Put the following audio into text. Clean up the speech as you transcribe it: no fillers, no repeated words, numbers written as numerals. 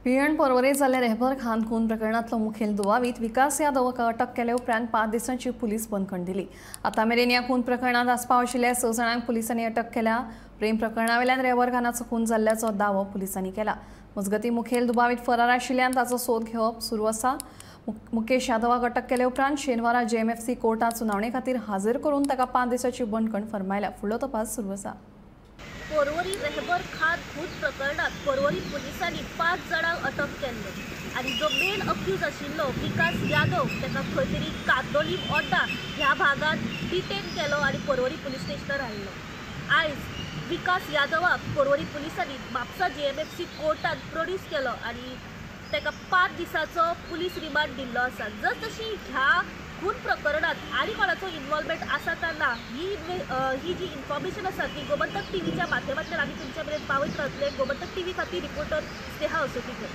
पिळर्ण पर्वरे जाल्ल्या रेहबर खान खून प्रकरणांतलो मुखेल दुबावीत विकास यादव हाका अटक केले उपरांत 5 दिसांची पुलीस बंदखण दिली. आतां मेरेन ह्या खून प्रकरणांत आस्पाव आशिल्ल्या 6 जाणांक पुलिसांनी अटक केल्या. प्रेम प्रकरणावेल्यान रेहबर खानाचो खून जाल्ल्याचो दावो पुलिसांनी केला. मजगतीं मुखेल दुबावीत फरार आशिल्ल्यान ताचो सोद घेवप सुरू आसा. मुकेश यादवाक अटक केले उपरांत शेनवारा जेएमएफसी कोर्टांत सुनावणे खातीर हाजीर करून ताका 5 दिसांची बंदखण फर्मायल्या. फुडलो तपास सुरू आसा. पर्वरी रेहबर खान खून प्रकरणात पर्वरी पुलिसांनी 5 जाणांक अटक केल्ले आनी जो मेन अक्यूज आशिल्लो विकास यादव ताका खंय तरी कांदोलीम ओड्डा ह्या भागात डिटेन केलो आनी पर्वरी पुलीस स्टेशनार हाडलो. आयज विकास यादवाक पर्वरी पुलिसांनी म्हापसा जेएमएफसी कोर्टात प्रोड्यूस केलो आनी ताका 5 दिसाचो पुलीस रिमांड दिल्लो आसा. जशी ह्या खून प्रकरणात आनी कोणाचो इन्वॉल्वमेंट आसा काय ना ही जी इन्फॉर्मेशन आसा ती गोमंतक टीव्हीच्या माध्यमांतल्यान आमी तुमच्या मेरेन पावयत रावतले. गोमंतक टीव्ही खातीर रिपोर्टर स्नेहा असोतीकर.